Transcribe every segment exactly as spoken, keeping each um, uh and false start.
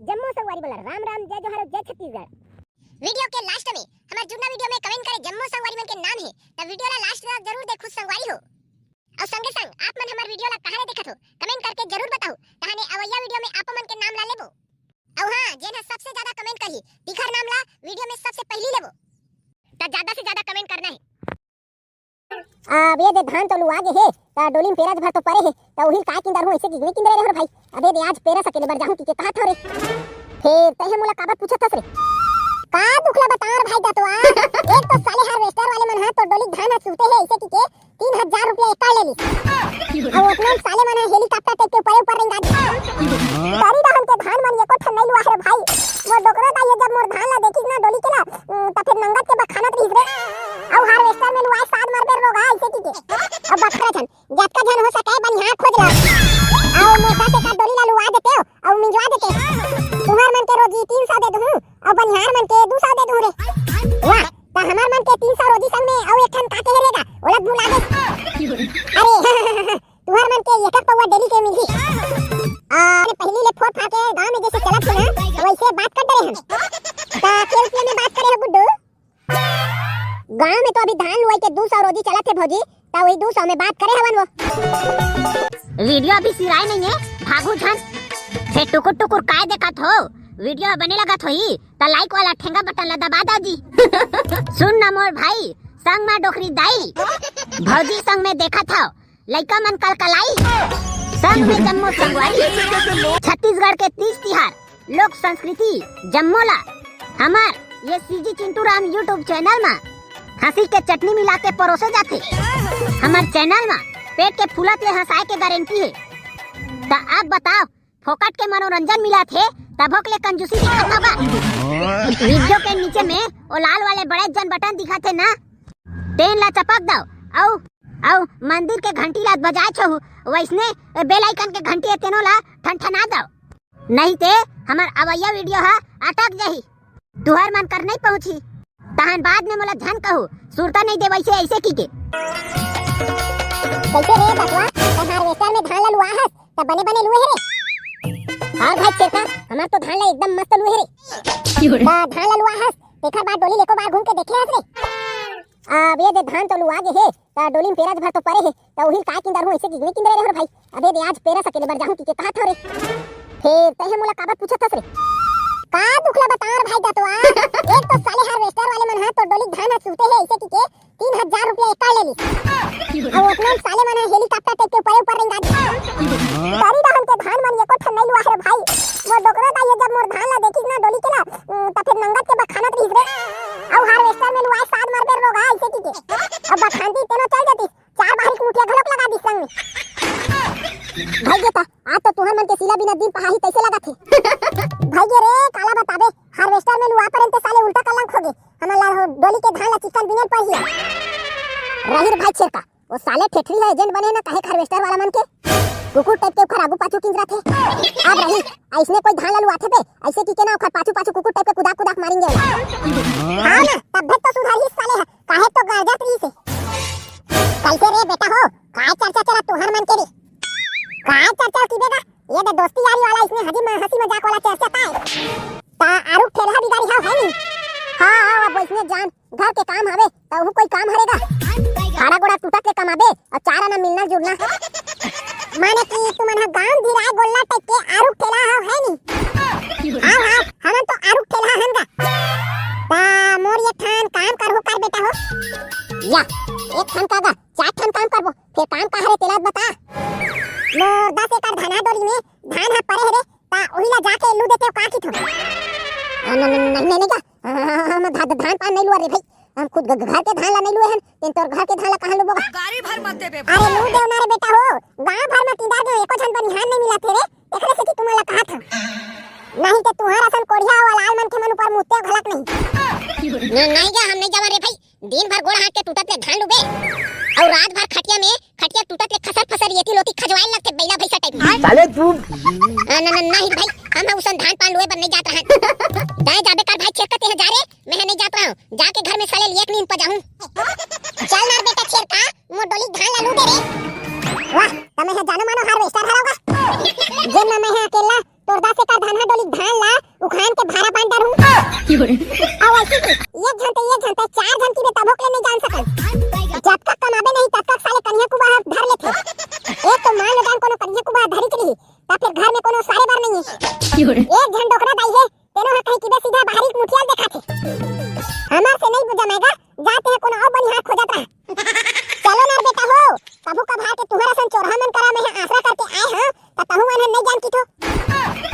जम्मो संगवारी मन ला राम राम, जय जोहार, जय छत्तीसगढ़। वीडियो के लास्ट में हमर जुड़ना वीडियो में कमेंट करे जम्मो संगवारी मन के नाम हे, त वीडियो ला लास्ट तक जरूर देखहू संगवारी हो। अउ संगे संग आप मन हमर वीडियो ला कहाँ ले देखत हो, कमेंट करके जरूर बताहू, तहाने अवइया वीडियो में आप मन के नाम ला लेबो। अउ हाँ, जेन ह सबसे ज्यादा कमेंट करही, तिखर नाम ला वीडियो में सबसे पहिली लेबो। त ज्यादा से ज्यादा कमेंट करना हे। अब ये दे धान तो लुआ गे हे, त डोली में पेरा भर तो परे हे, त उही ल काय किंदर हूँ, ऐसे किंदरे रहो रे भाई। अबे दे आज पेरा सकेले बर जाहूँ कि के कहा थो रे। फेर तैं मोला काबर पूछत हस रे? का दुख ला बताओ रे भाई दतवा, एक तो साले हार्वेस्टर वाले मन ह तो डोली धान ह सुते हे ऐसे कि के तीन हजार रुपया एकड़ ले ली। अउ ओतना साले मन ह हेलीकॉप्टर टाइप के ऊपर ऊपर रेंगा दी। करी रहन के धान मन एको ठन नहीं लुआ रे भाई। मोर डोकरा दाई जब मोर धान ला देखिस ना डोली के ला, त फिर नंगत के बखानत रहिस रे। अउ हार्वेस्टर में लुआए सात मरबे रोगा ऐसे कि के। अब बखरा झन, जतका झन हो सके बनिहार खोज ला। अउ मोटा से का डोली ला लुआ देते हो, अउ मिंजवा देते। तुम्हार मन के रोजी तीन सौ दे दूँ, अउ बनिहार मन के दो सौ दे दूँ रे। वाह, त हमार मन के तीन सौ रोजी संग में अउ एक ठन का कहे रेगा, ओला भुला दे। अरे, तुहर मन के एक एक पौवा डेली के मिलही। अरे, पहली ले फोट फाड़ के गांव में जैसे चलत हे ना, वैसे बात कर डरे हन। त के रुपया में बात करे हो गुड्डू? गांव में तो अभी धान लुआई के दो सौ रोजी चलत हे भौजी, त वही दो सौ में बात करे हवन वो। वीडियो अभी सिराए नहीं है, भागू झन। फे टुकुर टुकुर काय देखत हो? वीडियो बने लगत होई, त लाइक वाला ठेंगा बटन ला दबा दो जी। सुन ना मोर भाई, संग मा डोकरी दाई, भौजी संग में देखत हव, लइका मन कलकलाई, संग में जम्मो संगवारी। छत्तीसगढ़ के तीज तिहार, लोक संस्कृति, जम्मो ला हमर ये CG Chintu Ram YouTube channel मा हंसी के चटनी मिला के परोसे जाथे। हमर चैनल मा पेट के फूलत ले हंसाए के गारंटी हे। त अब बताओ, फोकट के मनोरंजन मिलत हे, तभो के ले कंजूसी दिखत हव का? वीडियो के नीचे में ओ लाल वाले बड़े जन बटन दिखत हे ना, तेन ला चपक दव, अउ, अउ मंदिर के घंटी ला बजाए छहू, वैसने ए बेल आइकन के घंटी हे तेनो ला ठनठना दव, नहीं ते हमर अवइया वीडियो हा अटक जाही, तुहर मन कर नहीं पहुंची, तहन बाद में मोला झन कहू, सुरता नहीं दे वैसे ऐसे की के। कैसे रे बटवा, तैं हार्वेस्टर में धान ला लुआ हस, त बने बने लुए हे रे। और भाई चेता, हमार तो धान ला एकदम मस्त लुए हे रे। त धान ला लुआ हस, तेखर बाद डोली लेको बार घूम के देखे हस रे। अब ये दे धान तो लुआ गे हे, त डोली में पेरा भर तो परे हे, त उही ल काय किंदर हूँ, ऐसे किंदरे रहो रे भाई। अबे दे आज पेरा सकेले बर जाहूँ कि के कहा थो रे। फेर तैं मोला काबर पूछत हस रे? का दुख ला बताओ रे भाई दतवा? एक तो साले हार्वेस्टर वाले मन ह तो डोली धान ह सुते हे ऐसे कि के तीन हजार रुपया एकड़ ले ली। अब ओतना साले मन ह हेलीकॉप्टर टाइप के ऊपर ऊपर रेंगा दी। करी रहन के धान मन एको ठन नहीं लुआ रे भाई। मोर डोकरा दाई जब मोर धान ला देखिस ना डोली के ला, त फिर नंगत के बखानत रहिस रे। अउ हार्वेस्टर में लुआए सात मरबे रोगा ऐसे कि के। अब बखानती तेनो चल देतिस, चार बाहरी के मुठिया घलोक लगा दिस संग में। भाई गे ता, आज तो तुहर मन के सिला बिना दिन पहाही तैसे लगत हे। भाई गे रे, काला बताबे, हार्वेस्टर में लुआ परेन ते साले उल्टा कलंक होगे। हमन ला हो डोली के धान ला चिक्कन बिनेन पड़ही। रही रे भाई छेरका, वो साले ठेठरी हे जेन बने ना कहे हार्वेस्टर वाला मन के। कुकुर टाइप के ओखर आगू पाछू किंजराथे। अब रही, अइसने कोई धान ला लुआथे बे, ऐसे कि के ना ओखर पाछू पाछू कुकुर टाइप के कुदाक कुदाक मारेंगे। हाँ ना, तब तो सुधरही साले ह, काहे तो गरजत रहिस हे। कैसे रे बेटा हो, काय चर्चा चला तुहर मन के रे? काय चर्चा की बेटा, ये दे दोस्ती यारी वाला इसने हंसी म-, हंसी मजाक वाला चर्चा काय? ता आरुग ठेलहा बिगाड़ी हाव है नी? हाँ, हाँ, अब इसने जान, घर के काम हवे, तहू कोई काम हरेगा? हाड़ा गोड़ा टूटत ले कमाबे, अउ चार आना मिलना जुलना। माने कि तुमन ह गांव गिराए गोल्ला टाइप के आरुग ठेलहा हाव है नी? हाँ, हाँ, हमन तो आरुग ठेलहा हन गा। ता मोर ये ठान काम करहू कर बेटा हो? या, एक ठान का गा, चार ठान काम करबो, फेर काम का हरे तेला बता। मोर दस एकड़ धना डोली में धान ह परे हरे, ता उही ला जाके लू देते का किथो? आ, न, न, न, नहीं, नहीं का? आ, हम धा-, धा-, धान पान नहीं लुआ रे भाई, हम खुद घ-, घर के धान ला नहीं लुए हन, तेन तोर घर के धान ला कहाँ लुबो? गाड़ी भर मत देबे। अरे लू देव ना रे बेटा हो, गांव भर में किंदार देव, एको झन बनिहान नहीं मिला थे रे, एकरे से कि तुमन ला कहा था। नहीं तो तुहार असन कोढ़िया वाला आल मन के मन ऊपर मुत्ते घलक नहीं। न-, नहीं का, हम नहीं जावा रे भाई, दिन भर गोड़ हाथ के टूटत ले धान लुबे, अउ रात भर खटिया में, खटिया टूटत ले खसर फसर येती लोती खजवाए लगते बैला भैंसा टाइप। साले तू। आ, न, न, नहीं भाई, हम ह उसन धान पान लुए बर नहीं जात रहन। तैं जाबे कर भाई छेरका, तें ह जा रे, मैं ह नहीं जात रहूं। जाके घर में साले लियक नींद पजाहूं। चल ना रे बेटा छेरका, मोर डोली धान ला लू दे रे। वाह, त मैं ह जानो मानो हार्वेस्टर हरव गा। जेन म मैं ह अकेला तोर दस एकड़ धान ह डोली धान ला उखान के भारा बांध डरहूं। अउ ऐसी की एक झन ते एक झन ते चार झन की बे तभो के ले नहीं जान सकन। जतका कमाबे नहीं ततका साले कनिहा कुबा ह धर लेथे। एक तो मान लो जान कोनो कनिहा कुबा धरी चली, त फिर घर में कोनो सारे बार नहीं है। एक झन डोकरा दाई है, तेनो ह कहीं किबे सीधा बाहरी मुठिया ल देखाथे। हमर से नहीं बुझा मैगा, जाते हैं कोनो अउ बनिहार खोजत रहा। चलो ना बेटा हो, कभू कभार के तुहर असन चोरहा मन करा मैं ह आसरा करके आए हंव, त तहू मन ह नहीं जान किथो।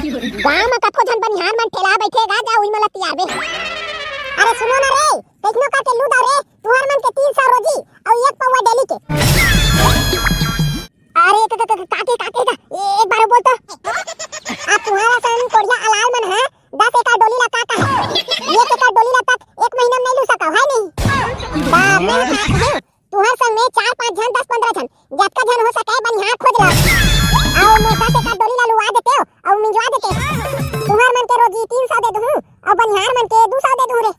गांव म कतको झन बनिहार मन ठेला बैठे गा, जा उही मन ल तियारबे। अरे सुनो ना रे, कइसनो करके लू दाव रे, तुहर मन के तीन सौ रोजी अउ एक पौवा डेली के। अरे क-, क-, क-, काके, काके का? ए-, एक बार बोल तो। अब तुम्हारा सन कोढ़िया अलाल मन है, दस एकड़ डोली ला का का है? एक एकड़ डोली ला तक एक महीना में नहीं लू सका है नहीं? बाप रे, बाप रे। तुम्हार संग में चार पांच झन, दस पंद्रह झन, जतका झन हो सके बनिहार खोज ला। अउ मोर दस एकड़ डोली ला लुआ देते हो, अउ मिंजवा देते। तुम्हार मन के रोजी तीन सौ दे दूं, अउ बनिहार मन के दो सौ दे दूं रे।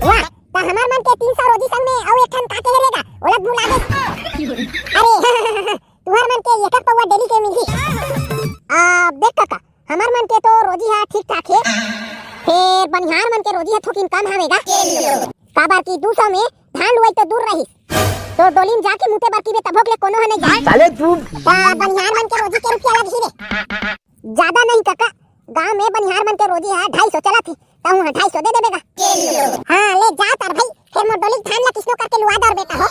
वाह, त हमार मन के तीन सौ रोजी संग में अउ एक ठन काके हे रेगा, ओला भुला दे। अरे, तुहर मन के एक एक पौवा डेली के मिलही। आ, देख काका, हमार मन के तो रोजी ह ठीक ठाक हे, फेर बनिहार मन के रोजी ह थोकिन कम हवे गा। काबर कि दू सौ में धान लुवई तो दूर रहिस, तो डोली में जाके मुते बर किबे तभो के ले कोनो ह नहीं जाए। साले तू। त बनिहार मन के रोजी के रुपया लगही रे। ज्यादा नहीं काका, गांव में बनिहार मन के रोजी ह ढाई सौ चलत हे, तहूं ह ढाई सौ दे देबे गा। हाँ, ले जा तार भाई, फेर मोर डोली धान ला किसनो करके लुआ दर बेटा हो।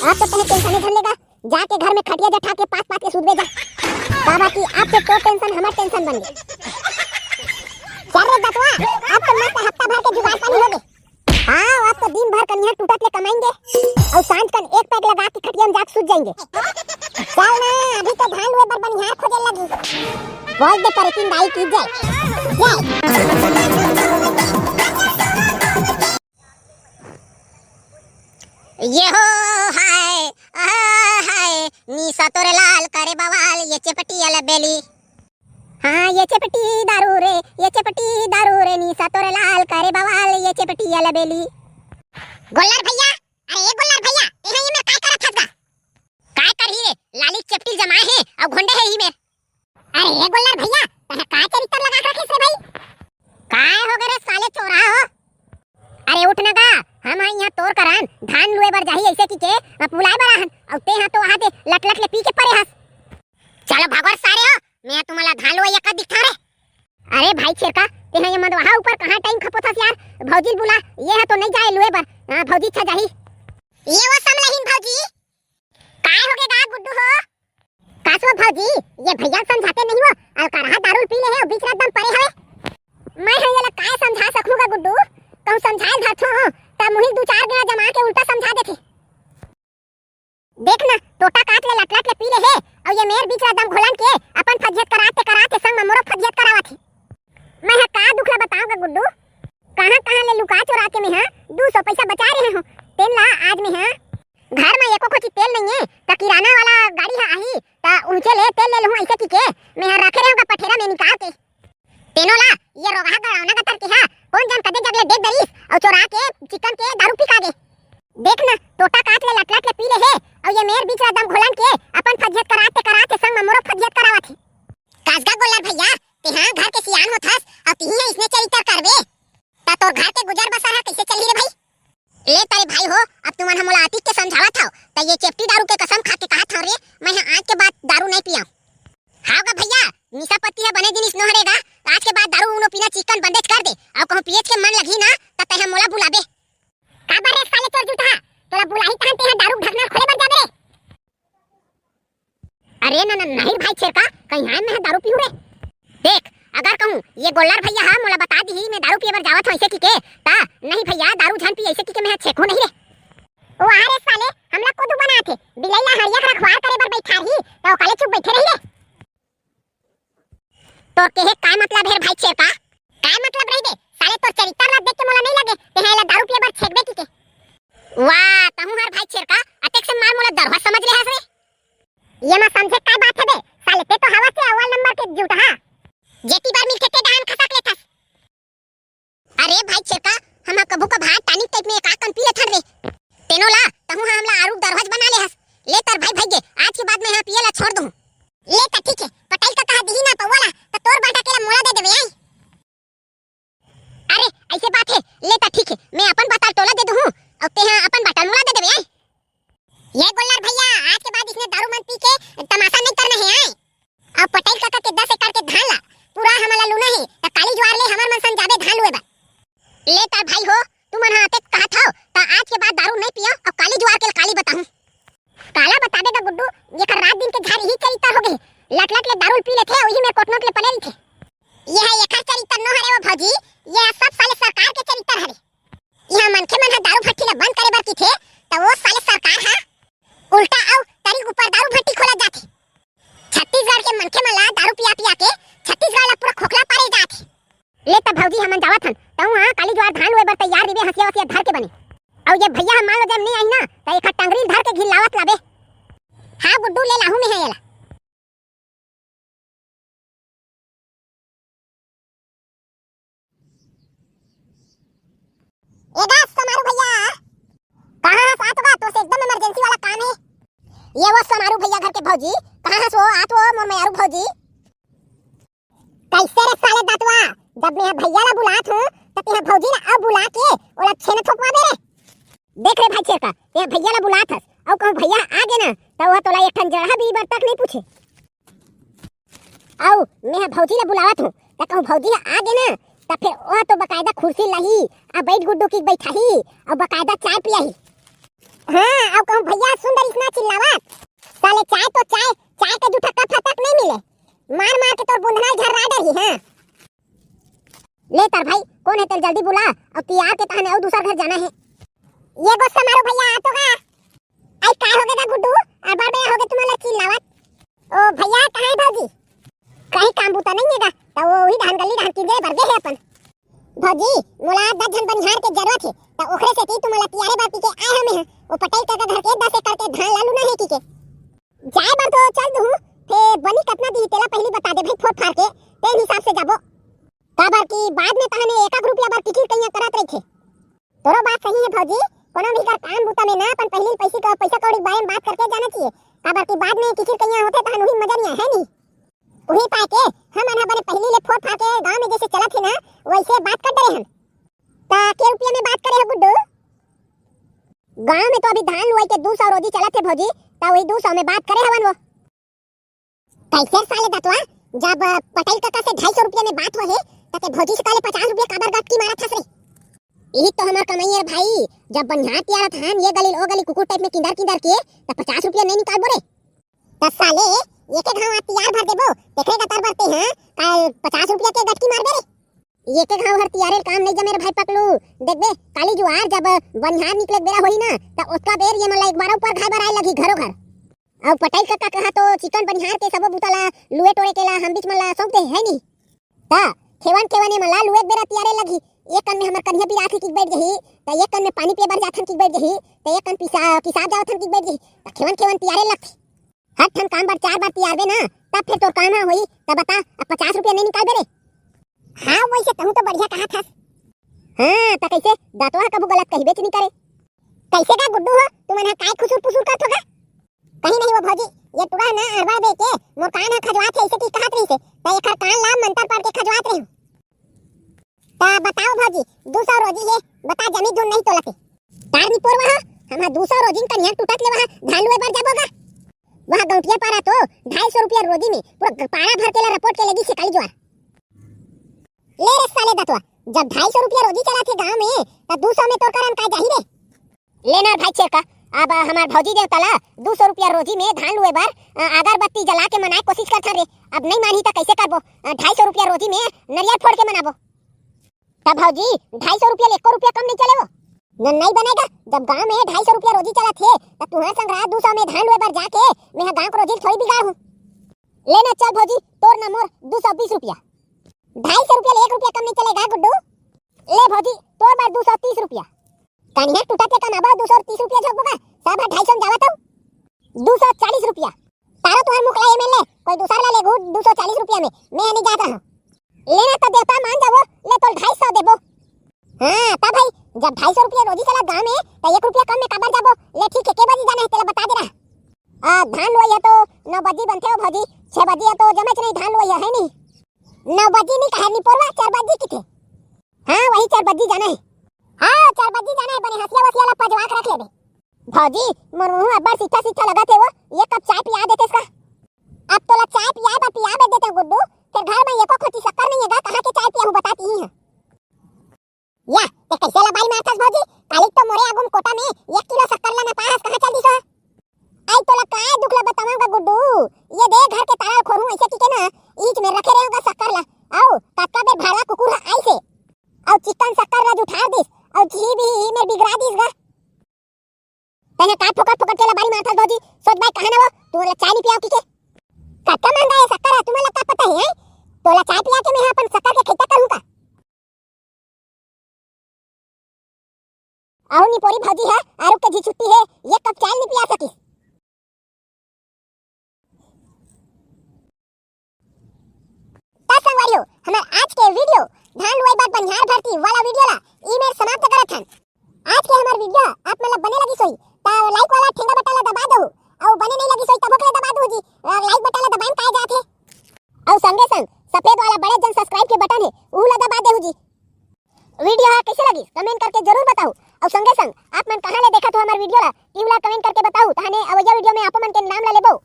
अब तो तहे टेंशन झन लेगा, जाके घर में खटिया जठा के पात पात के सुतबे जा। काबर कि अब से तोर टेंशन हमर टेंशन बन गे। चल रे दतवा, अब तो मस्त हफ्ता भर के जुगाड़ पानी हो गे। हाँ, अब तो दिन भर कनिहा टूटत ले कमाएंगे अउ सांझ कन एक पैक लगा के खटिया में जाके सूत जाएंगे। चल ना, अभी तो धान लुए बर बनिहार खोजे लगी। बोल दे परकीन दाई की जय। जय। ये हो हाय, आ हाय, निशा तोरे लाल करे बवाल, ये चेपटी अलबेली। हाँ, ये चेपटी दारू रे, ये चेपटी दारू रे, निशा तोरे लाल करे बवाल, ये चेपटी अलबेली। गोल्लर भैया, अरे ए गोल्लर भैया, तेहा ये मेर काय करत हस गा? काय करही रे, लाली चेपटी जमाए हे अउ घोंडे हे ही मेर। अरे ए गोल्लर भैया, तेहा काय चरित्र लगा के रखिस रे भाई? काय हो गे रे साले चोरहा हो? अरे उठ न गा, हम ह इहाँ तोर करन धान लुए बर जाही अइसे किके, अ, बुलाए बर आहन, अउ तेहा तो आते लट लट ले पी के परे हस। चलो भागो रे सारे हो, मैं तुमला धान लुवइया का दिखा रे। अरे भाई छेरका, तेहा ये मंदवाहा ऊपर कहाँ टाइम खपोथस यार? भौजी ल बुला, ये ह तो नहीं जाए लुए बर, हाँ, भौजी छा जाही। ये वो समलहीन भौजी। काय हो गे गा गुड्डू हो? का सो भौजी, ये भैया ल समझाते नहीं हो, अलकरहा दारू पी ले हे, अउ बीच रात दम परे हवे। मैं ह ये ला काय समझा सकहूँ गा गुड्डू? कहूँ समझाए ल धरथो हो, त मुहिल दू चार गेना जमा के उल्टा समझा देथे। देख ना, टोटा काट ले लटलट ले पी ले हे, अउ ये मेर बीच ला दम घोलन के अपन फजियत कराते कराते संग म मोरो फजियत करावत हे। मैं ह का दुख ला बताऊं गा गुड्डू, कहाँ कहाँ ले लुका चोरा के मैं ह दू सौ पैसा बचा रहे हूँ, तेन ला आज मैं ह घर म एको खोची तेल नइये, त किराना वाला गाड़ी ह आही, त उनके ले तेल ले लूँ, अइसे किके मैं ह रखे रहे हूँ गा पठेरा में निकाल के। तेनो ला, ये रोगहा गड़ौना गतर के हा, कोन जान कते जग ले देख डरिस, अउ चोरा के चिकन के दारू पी कागे। देख ना, टोटा काट ले लटलट ले पी ले हे, अउ ये मेर बीच ला दम घोलन के अपन फजियत कराते कराते संग म मोरो फजियत करावत हे। काजगा गोल्लर भैया, तेहा घर के सियान होथस, अउ तिही ह इसने चरित्र करबे, त तोर घर के गुजर बसर ह कइसे चलही रे भाई? ले तारे भाई हो, अब तुमन ह मोला अतिक के समझावत हव, त ये चेपटी दारू के कसम खा के कहत हव रे, मैं ह आज के बाद दारू नहीं पियव। हाव गा भैया, निशा पत्ती ह बने जिनिस नोहरे गा, आज के बाद दारू उनो पीना चिकन बंदेच कर दे, अउ कहूँ पियेच के मन लगही ना, त तैं ह मोला बुलाबे। काबर रे साले चोर जूठा, तोला बुलाही तहन तैं ह दारू ढकना खोले बर जाबे रे? अरे न, न, नहीं भाई छेरका, कहीं हाय मैं ह दारू पीहूँ रे। देख, अगर कहूँ ये गोल्लर भैया ह मोला बता दिही मैं दारू पिए बर जावत हूँ अइसे किके, त नहीं भैया दारू झन पी अइसे किके मैं ह छेकहूँ नहीं रे। ओ आ रे साले, हमला कोदू बनाथे, बिलई ला हरिया के रखवार करे बर बैठारही, त ओकाले चुप बैठे रही रे। तोर केहे काय मतलब हे रे भाई छेरका? काय मतलब रही बे? साले तोर चरित्र ला देख के मोला नहीं लगे, तेहा एला दारू पिए बर छेकबे किके। वाह, तहूँ हर भाई छेरका, अतेक से मार मोला दरवा समझ ले हस रे। ये मा समझे काय बात हे बे? साले ते तो हवस से अव्वल नंबर के जूठा। जेती बर मिलथे ते डहान खसक लेथस। अरे भाई छेरका, हम ह कभू कभार tonic type में एक आध कन पी लेथन रे। तेनो ला, तहूँ ह हमला आरू दरवा बना ले हस। ले तर भाई भइगे, आज के बाद मैं ह पिए ला छोड़ दूँ। ले त ठीक हे, पटाई का कहा दिही ना पौवा ला, त तोर बांटा के ला मोला दे देबे आई। चरित्र नो हरे वो भौजी, ये सब साले सरकार के चरित्र हरे। इहाँ मनखे मन ह दारू भट्टी ला बंद करे बर किथे, त वो साले सरकार ह उल्टा अउ तरी ऊपर दारू भट्टी खोलत जाथे। छत्तीसगढ़ के मनखे मन ला दारू पिया पिया के छत्तीसगढ़ ला पूरा खोखला पारे जाथे। ले त भौजी, हमन जावत हन, तहूँ हा काली जुआर धान लुए बर तैयार रहिबे, हंसिया वसिया धर के बने। अउ ये भैया ह मान लो जब नहीं आही ना, त एकर टंगरी धर के घिल्लावत लाबे। हाँ गुड्डू, ले लाहूँ मैं ह एला। ए गा समारू भैया, कहाँ हस? आत गा, तोसे एकदम इमरजेंसी वाला काम हे। ये वो समारू भैया घर के भौजी, कहाँ हस वो? आत वो मोर मयारू भौजी। कैसे रे साले दतवा, जब मैं भैया ला बुलात हूँ, त तेहा भौजी ला अब बुला के ओला छेना थोपवा दे रे। देख रे भाई छेरका, तेहा भैया ला बुलात हस, अउ कहूँ भैया आ गे ना, त वो तोला एक ठन जड़हा बीड़ी बर तक नहीं पूछे। अउ मैं ह भौजी ला बुलावत हूँ, त कहूँ भौजी ह आ गे ना, त फिर ओह तो बकायदा खुर्सी लाही, आ बैठ गुड्डू की बैठाही, अउ बकायदा चाय पियाही। हाँ, अउ कहूँ भैया सुंदर इसना चिल्लावत, साले चाय तो चाय, चाय के जूठा कप तक नहीं मिले, मार मार के तोर बुंधना झर्रा डरही। हाँ। ले तर भाई, कोन हे तेल जल्दी बुला, अउ तियार के तहने अउ दूसर घर जाना हे। ये गो समारू भैया आ तो गा। आई का होगे गा गुड्डू, अबर बेरा होगे तुमन ला चिल्लावत। ओ भैया, कहाँ हे भौजी? कहीं काम बूता नहीं हे गा, त वो वही धान गली धान किंजरे बर गे हे अपन। भौजी, मोला दस झन बनिहार के जरूरत हे, त ओखरे सेती तुमन ला तियारे बर कहिके आए हमें ह। वो पटेल कका घर के दस एकड़ के धान ला लुना हे कहिके। जाए बर तो चल दूँ, फेर बनी कतना दिही तेला पहिली बता दे भाई, फोट फार के, तेन हिसाब से जाबो। काबर कि बाद में तहने एक एक रुपया बर किचिर कइया करत रहिथे। तोरो बात सही हे भौजी, कोनो भी कर काम बूता में ना अपन पहिली पैसी का पैसा कौड़ी के बारे में बात करके जाना चाहिए, काबर कि बाद में किचिर कइया होथे तहन उही मजा नहीं आए, है नी? उही पाए के हमन ह बने पहिली ले फोट फार के गाँव में जैसे चलत हे ना, वैसे बात कर डरे हन। त के रुपया में बात करे हो गुड्डू? गाँव में तो अभी धान लुआई के दू सौ रोजी चलत हे भौजी, त वही दू सौ में बात करे हवन वो। कैसे साले दतवा, जब पटेल कका से ढाई सौ रुपया में बात होहे, त ते भौजी से कहले पचास रुपया काबर गटकी मारत हस रे? इही तो हमर कमाई हे रे भाई, जब बनिहार तियारत हन ये गली ओ गली कुकुर टाइप में किंदर किंदर के, त पचास रुपया नहीं निकालबो रे? त साले, एक एक घाव तियार भर देबो, तेकरे गतर बर ते, हाँ, काल पचास रुपया के गटकी मारबे रे? एक एक घाव हर तियारे काम नहीं जमे रे भाई पकलू। देखबे, काली जुआर जब बनिहार निकले के बेरा होही ना, त ओतका बेर ये मन ला एक बार ऊपर खाए बर आए लगही घरो घर। अउ पटेल कका कहा तो चिकन बनिहार के सबो बूता ला लुए टोरे के ला हम बीच मन ला सौंप दे, है नी? त खेवन खेवन ये मन ला लुए के बेरा तियारे लगही। एक कन में हमर कनिहा पिरात हे कि बैठ जही, त एक कन में पानी पिए बर जाथन कि बैठ जही, त एक कन पिसा किसाब जावथन कि बैठ जही, त खेवन खेवन तियारे लगथे। हर ठन काम बर चार बार तियारबे ना, तब फिर तोर काम ह होही। त बता, अब पचास रुपया नहीं निकालबे रे? हाँ, वैसे तहूँ तो बढ़िया कहा थस। हाँ, त कैसे? दतवा ह कभू गलत कहिबेच नहीं करे। कैसे का गुड्डू हो, तुमन ह काय खुसुर पुसुर करत हो गा? कहीं नहीं वो भौजी, ये टुरा ना अड़बड़ दे के मोर कान ह खजवात हे, ऐसे की कहत रहिसे, त एकर कान ला मंतर पढ़ के खजवात रही। त बताओ भौजी, दू सौ रोजी हे, बता जमी धुन नहीं तोला ते। तार निपोर वहाँ, हम दू सौ रोजी कनिया टूटत ले वहाँ धान लुए बर जाबो गा। वहाँ गौटिया पारा तो ढाई सौ रुपया रोजी में पूरा पारा भर के ला रपोट के लेगी से काली जुआर। ले रे साले दतवा, जब ढाई सौ रुपया रोजी चला थे गाँव में, त दू सौ में तोर करन का जाही रे? ले ना भाई छेरका, अब हमार भौजी देवता ला दू सौ रुपया रोजी में धान लुए बर, अ, अगरबत्ती जला के मनाए कोशिश करथन रे। अब नहीं मानही त कैसे करबो? अ, ढाई सौ रुपया रोजी में नरियर फोड़ के मनाबो। त भौजी, ढाई सौ रुपया ले एको रुपया कम नहीं चले वो। न, नहीं बनेगा, जब गांव में ढाई सौ रुपया रोजी चलत हे, त तुहार संग रात दू सौ में धान लुए बर जाके मैं ह गांव के रोजी थोड़ी बिगाड़ हूँ। ले ना चल भौजी, तोर ना मोर दू सौ बीस रुपया। ढाई सौ रुपया ले एक रुपया कम नहीं चलेगा गुड्डू। ले भौजी, तोर बर दू सौ तीस रुपया। कनिहा टूटा के कमाबो दू सौ तीस रुपया झोंकबो का? सब ह ढाई सौ में जावत हूँ। दू सौ चालीस रुपया। तारो तुहार मुकला एमएलए, कोई दूसर ला लेगू दू सौ चालीस रुपया में, मैं नहीं जात रहा। लेना तो देवता मान जाबो, ले तोल ढाई सौ देबो। हाँ, तब भाई, जब ढाई सौ रुपया रोजी चला गाँव में, तो एक रुपया कम में काबर जाबो? ले ठीक है, के बजे जाना है, तेला बता दे रहा। आ, धान लुआई है तो नौ बजे बनते हो भौजी, छह बजे है तो जमेच नहीं धान लुआई है, है नहीं? नौ बजे नहीं कहे, नहीं पोरवा, चार बजे किथे। हाँ, वही चार बजे जाना है। हाँ, चार बजे जाना है, बने हंसिया वसिया ला पजवा के रख लेबे। भौजी, मोर मुंह अब्बड़ सीठा सीठा लगत हे वो, ये कप चाय पिया देतेस का? अब तोला चाय पियाए बर पिया बे देते गुड्डू, फिर घर में एको खोटी शक्कर नहीं है गा, कहाँ के चाय पियाहूँ बताती ही है। या, ते कैसे लबाई मारथस भौजी? काली तो मोरे आगू में कोटा में एक किलो शक्कर ला ना पाहस, कहाँ चल दिस हो? आई तोला काय दुख ला बतावंव गा गुड्डू, ये दे घर के ताला खोलहूँ ऐसे की के ना, ईच में रखे रहेंव गा शक्कर ला। आओ, कतका बेर भाड़वा कुकुर चिकन शक्कर ला जुठार दिस, अउ जी भी ही मेर बिगड़ा दिस गा। तैं ह का फोकट फोकट के लबारी मारथस भौजी? सोच बाय कहा ना वो, तू मोला चाय नहीं पियाव कहिके। कतका महंगा हे शक्कर ह, तुमन ला का पता हे, हैं? तोला चाय पिया के मैं ह अपन शक्कर के खइता करूँ का? अउ निपोरी भौजी ह, आरुग के जी छुट्टी हे, एक कप चाय नहीं पिया सकिस। त संगवारी हो, हमर आज के वीडियो धान लुवई बर बनिहार भर्ती वाला वीडियो ला ई मेर समाप्त करत हन। आज के हमर वीडियो आप मन ला बने लगिस होही, त लाइक वाला ठेंगा बटन ला दबा दहू, अउ बने नहीं लगिस होही, तभो के दबा दहू जी, अउ लाइक बटन ला दबाइन काय जात हे, अउ संगे संग सफेद वाला बड़े जन सब्सक्राइब के बटन हे, उहू ला दबा देहू जी। वीडियो ह कइसे लगिस, कमेंट करके जरूर बताहू, अउ संगे संग आप मन कहाँ ले देखत हो हमर वीडियो ला, तेहू ला कमेंट करके बताहू, तहाने अवइया वीडियो में आपो मन के नाम ला लेबो।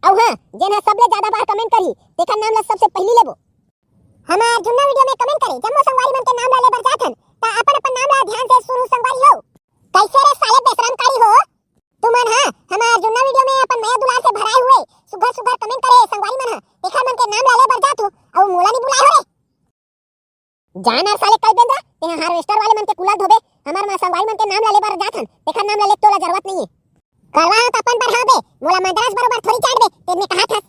अउ हाँ, जेन ह सबले ज्यादा बार कमेंट करही, तेखर नाम ला सबसे पहिली लेबो। हमर जुन्ना वीडियो में कमेंट करे जम्मो संगवारी मन के नाम ला ले बर जात हन, त अपन अपन नाम ला ध्यान से सुनहू संगवारी हो। कइसे रे साले बेशरम कारी हो, तुमन ह हमर जुन्ना वीडियो में अपन मया दुलार से भराए हुए सुघर सुघर कमेंट करे संगवारी मन ह, तेखर मन के नाम ला ले बर जात हो, अउ मोला नहीं बुलाए हो रे। जा ना साले कल बेंदरा, तेहा हार्वेस्टर वाले मन के कुला धोबे, हमर मा संगवारी मन के नाम ला ले बर जात हन, तेखर नाम ला ले तोला जरूरत नहीं हे। कलवा ह त अपन बर हावे, मोला मद्रास बरोबर थोड़ी चाटबे, तेने कहा थस।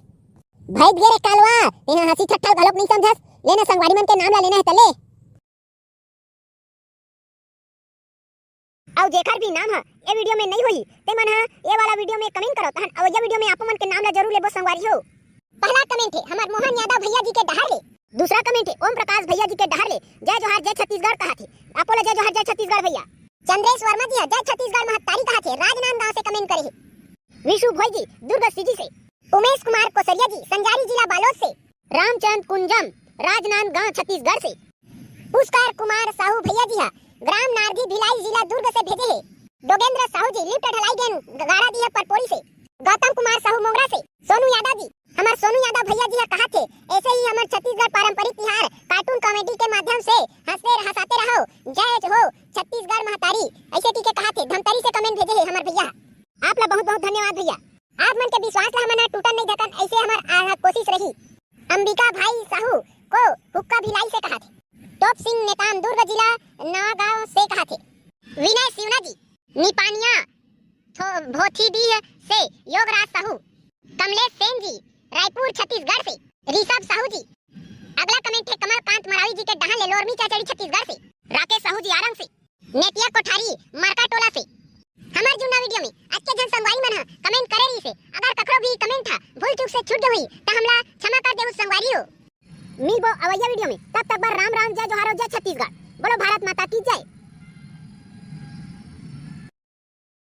भाई गे रे कलवा, तेहा हंसी ठट्ठा घलोक नहीं समझस, ले ना संगवारी मन के नाम ला लेना हे त ले। अउ जेखर भी नाम ह ए वीडियो में नहीं होही, ते मन ह ए वाला वीडियो में कमेंट करो, तहन अवइया वीडियो में आपो मन के नाम ला जरूर लेबो संगवारी हो। पहला कमेंट हे हमर मोहन यादव भैया जी के डहर ले। दूसरा कमेंट हे ओम प्रकाश भैया जी के डहर ले, जय जोहार जय छत्तीसगढ़ कहा थे। आपो ला जय जोहार जय छत्तीसगढ़ भैया। चंद्रेश वर्मा जी ह जय छत्तीसगढ़ महतारी कहा थे, राजनांदगांव से कमेंट करे हे। विशु भोई जी दुर्ग सीजी से। उमेश कुमार कोसरिया जी संजारी जिला बालोद से। रामचंद कुंजम राजनांदगांव छत्तीसगढ़ से। पुष्कर कुमार साहू भैया जी हा ग्राम नारदी भिलाई जिला दुर्ग से भेजे हे। डोगेंद्र साहू जी लिफ्ट ढलाई गेन गाड़ा दिया परपोरी से। गौतम कुमार साहू मोंगरा से। सोनू यादव जी, हमर सोनू यादव भैया जी हा कहा थे, ऐसे ही हमर छत्तीसगढ़ पारंपरिक तिहार कार्टून कॉमेडी के माध्यम से हंसते हंसाते रहो, जय हो छत्तीसगढ़ महतारी, ऐसे कहिके कहा थे। धमतरी से कमेंट भेजे हे हमर भैया। आप ला बहुत बहुत धन्यवाद भैया। आप मन के विश्वास ला हमन ह टूटन नहीं देतन, ऐसे हमर आ, कोशिश रही। अंबिका भाई साहू को हुक्का भिलाई से कहा थे। टॉप सिंह नेताम दुर्ग जिला नवागांव से कहा थे। विनय सिवना जी निपानिया थो-, भोथीडीह से। योगराज साहू, कमलेश सेन जी रायपुर छत्तीसगढ़ से। ऋषभ साहू जी, अगला कमेंट है कमलकांत मरावी जी के डहान ले लोरमी चाचड़ी छत्तीसगढ़ से। राकेश साहू जी आरंग से। नेतिया कोठारी मरका टोला से। हमर जुन्ना वीडियो में अतके झन संगवारी मन ह कमेंट करे रहिस हे, अगर कखरो भी कमेंट ह भूल चूक से छूट गे होही त हमला क्षमा कर देहू संगवारी हो। मिलबो अवइया वीडियो में, तब तक बर राम राम, जय जोहार अउ जय छत्तीसगढ़। बोलो भारत माता की जय।